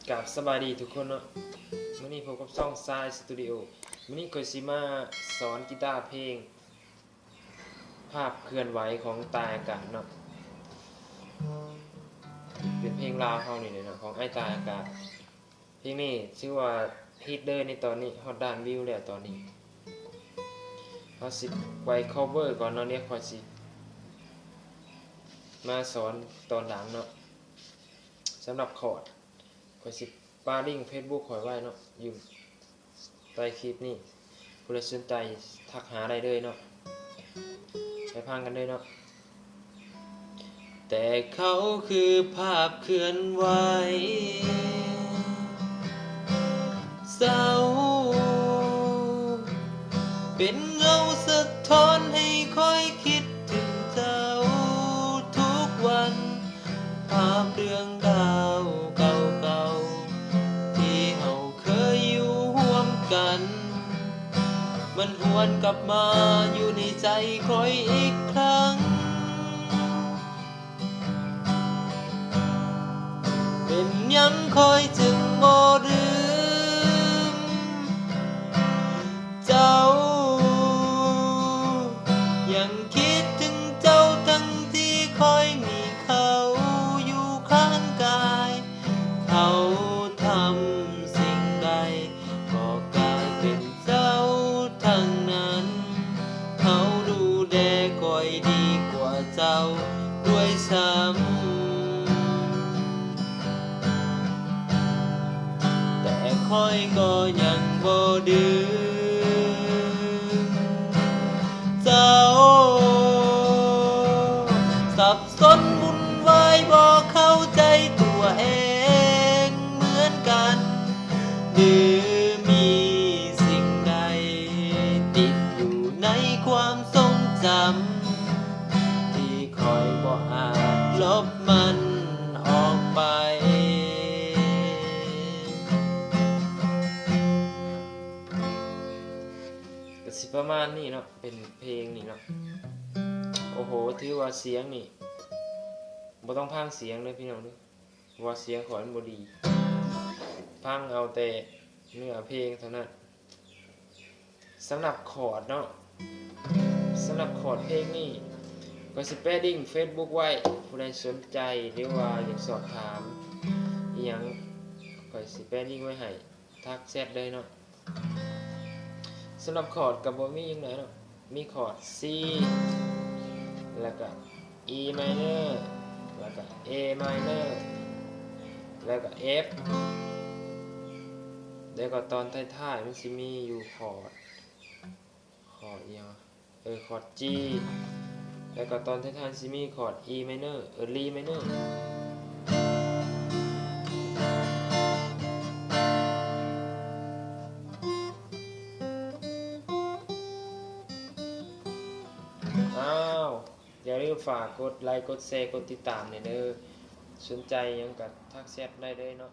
ກາບສະບາຍດີທຸກຄົນເນາະ, ມື້ນີ້ພົບກັບຊ່ອງຊາຍສະຕູດິໂອ. ມື້ນີ້ຂ້ອຍຊິມາສອນກີຕາເພງພາບເຄື່ອນໄຫວຂອງຕາຍອາກາດເນາະ, ເປັນເພງລາວເຮົານີ້ແຫຼະເນາະ ຂອງອ້າຍຕາຍອາກາດ. ເພງນີ້ຖືວ່າຮິດເດີໃນຕອນນີ້ ຮອດລ້ານວິວແລ້ວຕອນນີ້. ເຮົາຊິໄປຄອບເວີກ່ອນເນາະ, ດຽວຂ້ອຍຊິມາສອນຕອນຫຼັງເນາະ. ສຳລັບຄອດ ຂ້ອຍຊິປະລິ້ງເຟສບຸກຂ້ອຍໄວ້ເນາະ ຢູ່ໃຕ້ຄລິບນີ້, ຜູ້ໃດສົນໃຈທັກຫາໄດ້ເລີຍເນາະ. ໄປຟັງກັນເລີຍເນາະ. ແຕ່ເຂົາຄືພາບເຄື່ອນໄຫວເຈົ້າ, ເປັນເງົາສະທ້ອນໃຫ້ຂ້ອຍຄິດເຖິງເຈົ້າທຸກວັນ. ພາບເລື່ອງລາວເກົ່າໆ ທີ່ເຮົາເຄີຍຢູ່ຮ່ວມກັນ, ມັນຫວນກັບມາຢູ່ໃນໃຈຂ້ອຍອີກຄັ້ງ. ເປັນຫຍັງຂ້ອຍຈຶ່ງບໍ່ລືມ ເຈົ້າ, ຍັງຄິດເຖິງເຈົ້າ ທັງທີ່ຂ້ອຍມີເຂົາຢູ່ຂ້າງກາຍ. ເຂົາທຳສິ່ງໃດກໍກາຍເປັນເຈົ້າທັງນັ້ນ, ເຂົາດູແລຂ້ອຍດີກວ່າເຈົ້າດ້ວຍຊ້ຳ. ແຕ່ຂ້ອຍກໍຍັງບໍ່ລືມເຈົ້າ. ສັບສົນວຸ່ນວາຍ ບໍ່ເຂົ້າໃຈຕົວເອງເໝືອນກັນ, ຫຼືມີສິ່ງໃດຕິດຢູ່ໃນຄວາມຊົງຈຳ ທີ່ຂ້ອຍບໍ່ອາດລົບມັນອອກໄປ. ກໍຊິປະມານນີ້ເນາະ, ເປັນເພງນີ້ເນາະ. ໂອ້ໂຫ ຖືວ່າສຽງນີ້ ບໍ່ຕ້ອງຟັງສຽງເດີພີ່ນ້ອງເດີ, ເພາະວ່າສຽງຂ້ອຍມັນບໍ່ດີ, ຟັງເອົາແຕ່ເນື້ອເພງເທົ່ານັ້ນ. ສຳລັບຄອດເນາະ, ສຳລັບຄອດເພງນີ້ ຂ້ອຍຊິແປະລິ້ງເຟສບຸກໄວ້, ຜູ້ໃດສົນໃຈ ຫຼືວ່າຢາກສອບຖາມອີ່ຫຍັງ ຂ້ອຍຊິແປະລິ້ງໄວ້ໃຫ້, ທັກແຊັດເລີຍເນາະ. ສຳລັບຄອດກໍບໍ່ມີຫຍັງຫຼາຍເນາະ, ມີຄອດ C ແລ້ວກໍ E minor ແລ້ວກໍ A minor ແລ້ວກໍ F ແລ້ວກໍຕອນທ້າຍໆ ມັນຊິມີຢູ່ຄອດ ຄອດອີ່ຫຍັງ ເອີ ຄອດ G ແລ້ວກໍຕອນທ້າຍໆ ຊິມີຄອດ E minor ເອີ D minor. ອ້າວ ຢ່າລືມຝາກກົດໄລ ກົດແຊ ກົດຕິດຕາມແດ່ເດີ. ສົນໃຈຫຍັງກໍທັກແຊັດໄດ້ເລີຍເນາະ.